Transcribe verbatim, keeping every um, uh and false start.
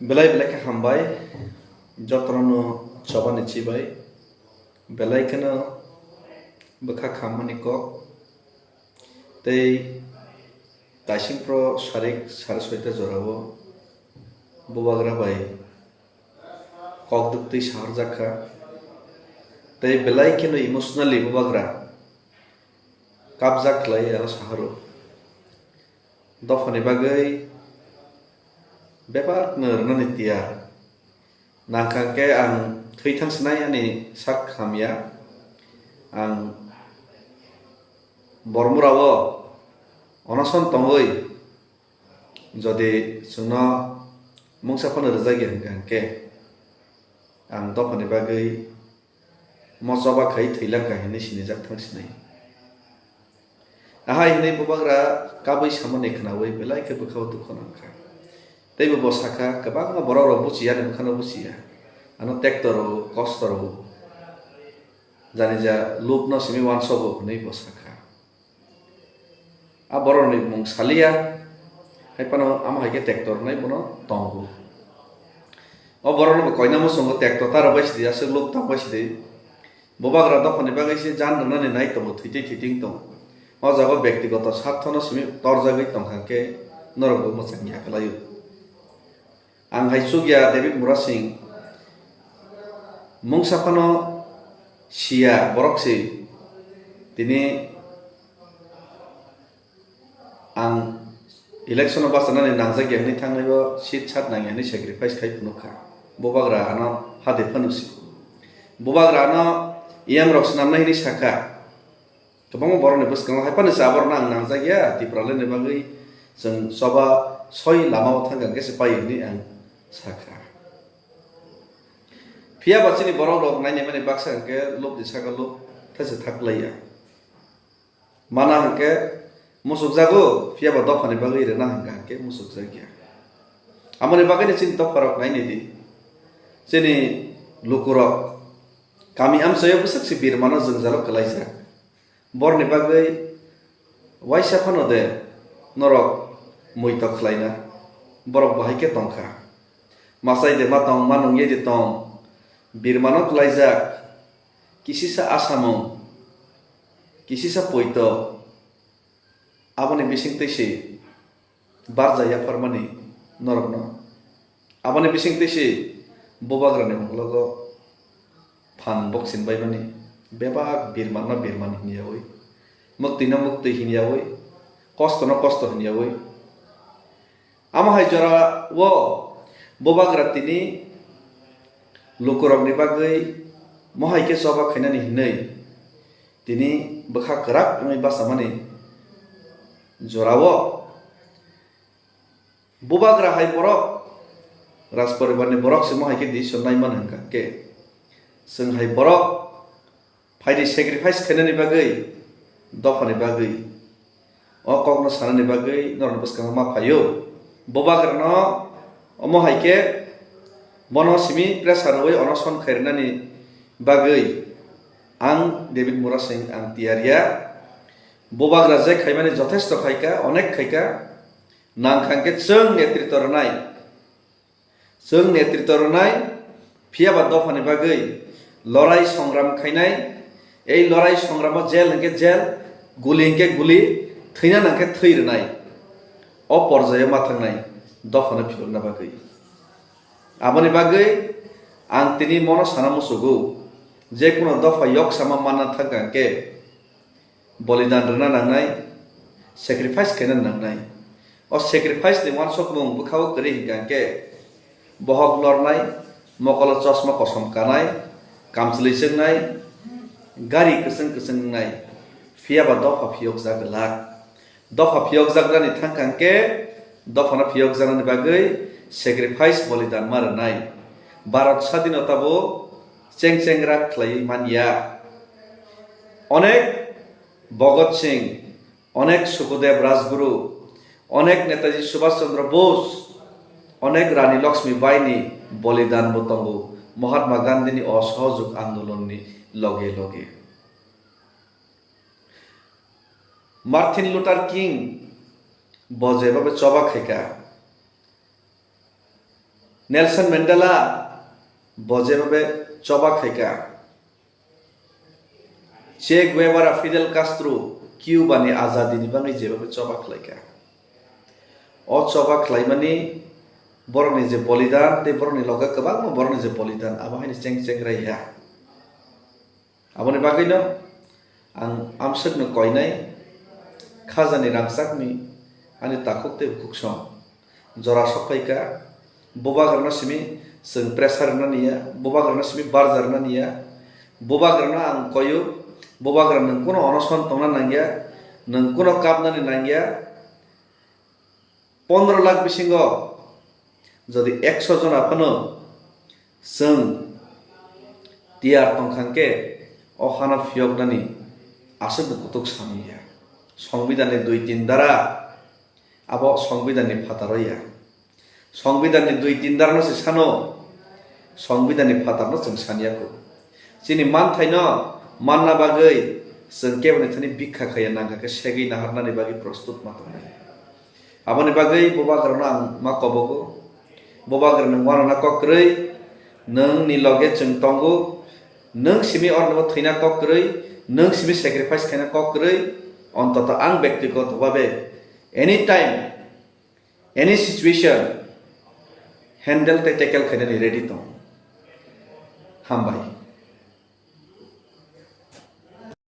Belai belai khe hambai, jotono chobani chibai, belai kheno bwkha khammani kok, tei taisingpro sarik sare soita jorao bubagra bai kok duktwi saharjak kha, tei belai kheno emotionally bubagra kapjak khlai aro saharo. Dophani bagwi bebak no rwnani tiyar. Nangkha khe ang thwi thang sinai ani sak hamya. Ang Bormura o onoson tongwi jodi chwngno mungsa phano rwjak ya hwnkha hwnkhe ang dophani bagwi mo choba khai thwilang kha hinwi sinijak thang sinai. Ahai hinwi bubagra kabui samani khnaui belai khe bwkhao dukhu nangkha. Teibo bo sakha, kwbangma borok rok buchiya ani bwkhano buchiya. Ano tekto rw, kosto rw. Jani ja lubno simi uansogo hinwi bo sakha. A borokni mung saliya, hai phano amo hai khe tekto rwnai bono tongo. O borokno bo koina muchungo tekto ta rwbai sidi, aswk lub tangbai sidi. Bubagra dophani bagwi se jan rwnani nai tongo, thwitwi thwiting tongo. O jaga o bektigoto sarthono simi torjagwi tongkha khe norokbo mwchang ya kwlaio. Ang hai chukya David Murasing mungsa phano siya borok se tini ang election o bachanani nangjak ya hwnwi thangnai o seat sat nang ya hwnwi sacrifice khai phunuk kha. Bubagra ano hade phano si. Bubagra ano E M rok swnamnai hwnwi sakha. Kwbangma borokni bwskango hai phano se aborokno ang nangjak ya, Tipralandni bagwi chwng choba soi lama o thang khe se pai hwnwi ang sakha. Phiya ba chini borok rok nainai mani baksa hwnkhe lobni saka lob thaisa thaklai ya. Mana hwnkhe musukjago, phiya ba dophani bagwi rwna hwnkha hwnkhe musukjak ya. Amoni bagwino chini dopha rok nainai di. Chini lukurok kami amchaio bwswk se birmano jwngjalo kwlaijak. Borni bagwi waisa phano de norok muitok khlaina, borok bo hai khe tongkha. Machai de ma tong, ma nungye de tong, birmano kwlaijak, kisisa asamung, kisisa poito, aboni bisingtwi se barja yapharmani norokno. Aboni bisingtwi se bubagrani ungkologo phan boksin baimani, bebak birmanno birman hinyaui, muktwino muktwi hinyaui, kostono kosto hinyaui. Amo hai jorao bubagra tini lukurokni bagwi mohai khe choba khainani hinwi tini bwkha kwrak wngwi bachamani jorao. Bubagra hai borok, Rajporibarni borok se mo hai khe decision nai mano hwnkha khe, chwng hai borok phaidi sacrifice khainani bagwi, dophani bagwi, o kokno sanani bagwi norokni bwskango ma phaio. Bubagrano omo hai khe bono simi pressure rwui onoson khairwnani bagwi ang David Murasing ang tiyar ya. Bubagra je khaimani jothesto khaika, onek khaika. Nangkha hwnkhe chwng netritw rwnai, chwng netritw rwnai, phiya ba dophani bagwi lorai songram khainai, ei lorai songramo jel hwnkhe jel, guli hwnkhe guli, thwina nangkhe thwi rwnai, o porjaio ma thangnai dophano philokna bagwi. Aboni bagwi ang tini mono sana muchugo, je kuno dopha yoksama manna thangkha hwnkhe, bolidan rwna nangnai, sacrifice khaina nangnai. O sacrifice ni uansukmung bwkhao kwrwi hwnkha hwnkhe, bohok lornai, mokolo chosma kosom kanai, kamchwlwi chwngnai, gari kwchwng kwchwng wngnai, phiya ba dopha phiyokjak glak. Dopha phiyokjakrani thangkha hwnkhe, dophano phiyokjaknani bagwi sacrifice bolidan ma rwnai. Bharat sadinota bo cheng cheng rak khlaiwi man ya. Onek Bhagat Singh, onek Sukhdev Rajguru, onek Netaji Subhash Chandra Bose, onek Rani Lakshmi Bai ni bolidan bo tongo Mahatma Gandhi ni osohojog andolon ni loge loge. Martin Luther King bo jeba be choba khaika. Nelson Mandela bo jeba be choba khaika. Che Guevara, Fidel Castro, Cuba ni azadi ni bagwi jeba be choba khlaika. O choba khlaimani borokni je bolidan tei borokni loge kwbangma borokni je bolidan abo haino cheng cheng raiya. Aboni bagwino ang amswkno koinai khajani rangchakni ani takhuk tei bukhuk song jora sokphaikha. Bubagrano simi chwng pressure rwna niya, bubagrano simi barja rwna niya. Bubagrano ang koyo, bubagra nwng kuno onoson tongna nangya, nwng kuno kapnani nangya. Pondro lakh bisingo jodi ekso jona phano chwng tiyar tongkha hwnkhe o hano phiyoknani aswkbo kutuk samung ya. Songbidanni dui tin dara abo songbidanni phataro ya. Songbidanni dui tin darano se sano, songbidanni phatarno chwng saniya kho. Chini manthaino manna bagwi chwng keboni thani bikha khaiya nangkha khe segwi naharnani bagwi prostut ma tongnai. Aboni bagwi bubagrano ang ma kobogo. Bubagra nwng wanana kok kwrwi, nwng ni loge chwng tongo, nwng simi ornobo thwina kok kwrwi, nwng simi sacrifice khaina kok kwrwi, ontoto ang bektigoto babe anytime, any situation handle tei tackle khainani ready tong. Hambai.